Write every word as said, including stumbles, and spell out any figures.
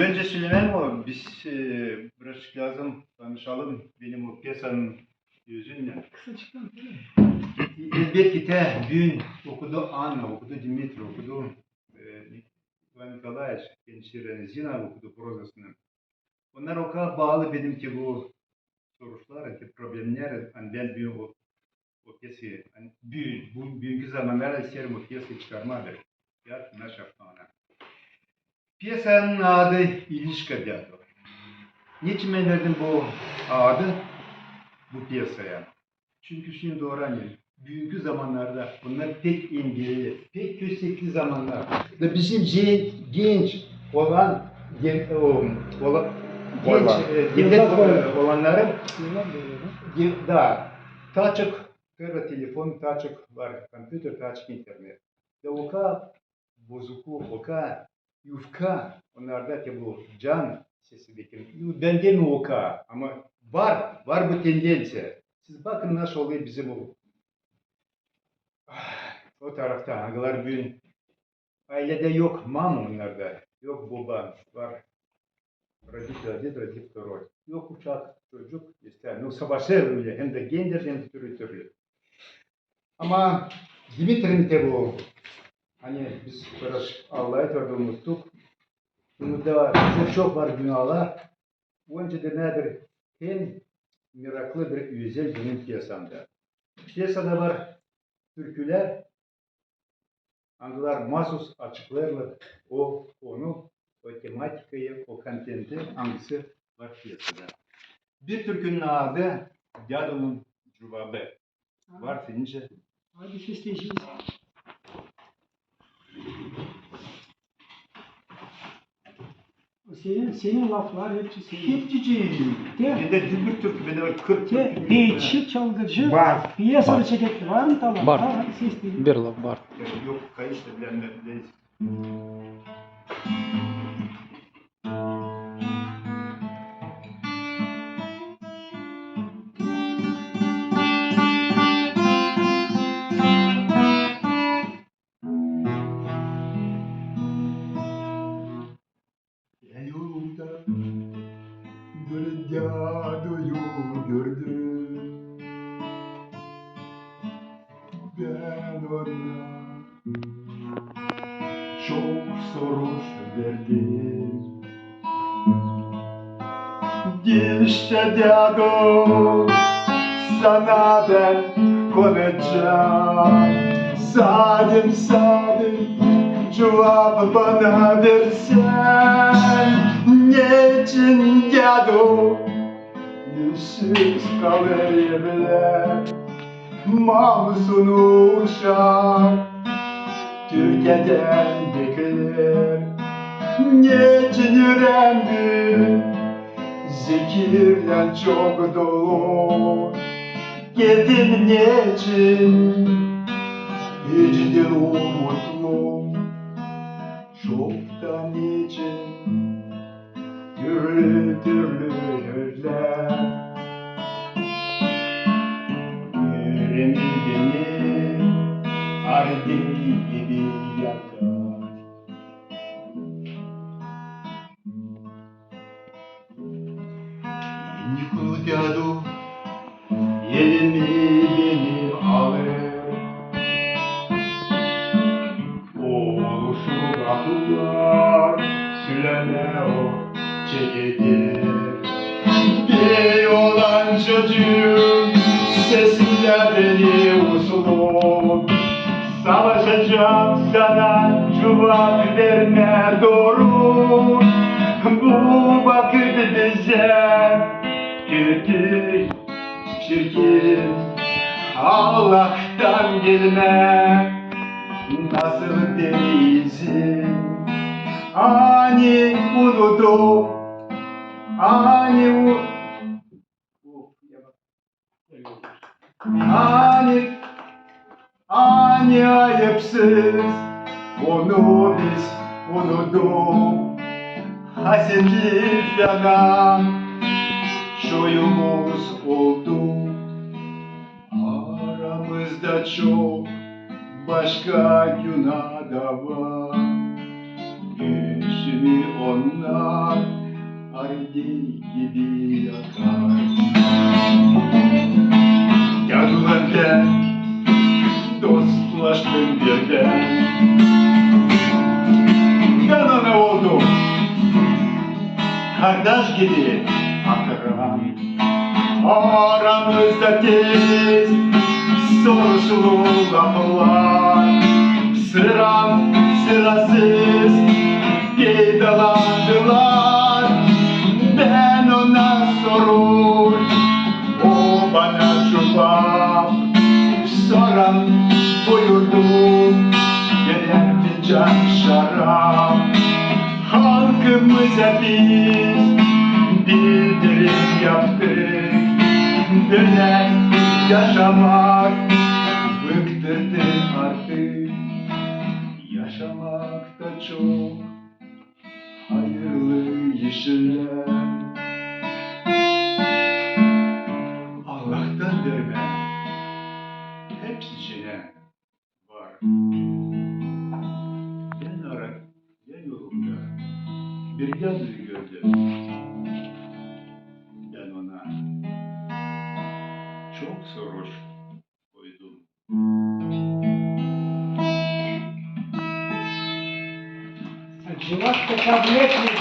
Öncä sölemää, o, biz, e, birazcık lääzım tanışalım benim o pyesanın özünnän. Kısacık tanışalım. Elbetki, te büün okudu Anna, okudu Dimitri, okudu, e, İvan Nikolaeviç, kendisi Zina okudu prozasını. Onnar o kadar baalı benimki bu soruşlar, te problemnär, ani bän büün o, o pyesayı, ani büün, bu, büünkü zamannarda isteerim o pyesayı çıkarmaa bir, ya, naşa plana. Pyesanın adı İlişka dädu. Neçin bän verdim bu adı bu pyesaya? Çünkü şindi dooru, ani büünkü zamannarda onnar pek engelli, pek köstekli zamannar. Da bizim ge-, genç olan, gen-, o, ola-, genç, e, devlet, e, olannarın, ge-, da, taa çok, первый, telefon, taa çok var kompüter, taa çok internet. Da o kadar bozuklu, o kadar yufka, onnarda te bu can sesi deyelim. Bän demeerim o kadar, ama var, var bu tendenţiya. Siz bakın, naşey olêr bizim o, o tarafta, angıları büün ayledä yok mama onnarda, yok boba, var родитель один, родитель второй. Yok uşak, çocuk, islää, nu, savaşêr ölä, hem dä genderlän, hem dä türlü-türlü. Ama Dimitriyin te bu, ani biz biraz allaydık, unuttuk. Bunda bizä çok var günaalar. Onca da nedir, hem meraklı bir özel benim pyesamda. Pyesada var türkülär, angılar maasuz açıklêêrlar o konu, o tematikayı, o kontenti, angısı var pyesada. Bir türkünün adı Dädunun cuvabı. Var senin için. Hadi sesleyecez. Senin, senin laflar hepsi senin. Hepsi senin. Te- Bendä bir türkü, bendä var kırk te- türkü. Beyçi, çalgıcı, var, pyesanı çekecek var mı, tamam? Var. Ha, hadi sesleyin. Bir laf var. Yok, kayıt da bilmem ne. Yolda bir däduyu gördüm. Bän ona çok soruş verdim. Diş te, dädu, sana bän konuşacam. Sadım, sadım, cuvap bana versän. Neçin, dädu, işsiz kalêr evlär? Mamusun uşak Türkiyedän bekleer. Neçin üreem büün zekirlän çok dolu? Kedim neçin hiç diil umutlu? Çoktan için türlü-türlü sözlär üreemi beni ardı gibi yakar. Minik unu dädu elini benim alêr. Oluşu laflar sölemää o çekeder. Bey olan çocuun sesindä beni uslu. Savaşacam sana cuvap vermää dooru. Bu vakıt bizä kötü, çirkin, Allahtan gelmää. Nasıl deyecäm, ani unudu, ani u-, ani, ani ayıpsız, onu biz unuduk. Hasetli fena çoyumuz oldu. Aramızda çok başka günaa da var. Üsümü onnar gibi akar. Geldim bän, dostlaştım birdän. Bän ona oldum kardaş gibi akran. Aramızda tez soruşlu laflar, sıra-sırasız peydalandılar. Bän ona sorur, o bana cuvap. Sora buyurdu birer fincan şarap. Halkımıza biz bildirim yaptık. Bölä yaşamak bıktırdı artık. Yaşamakta çok hayırlı işlär Allahtan vermä hepsicinä var. Bän ara, bän yolumda bir yalıyı gördüm. Bän ona çok soruş koydum. Cuvap da kabul etmedi.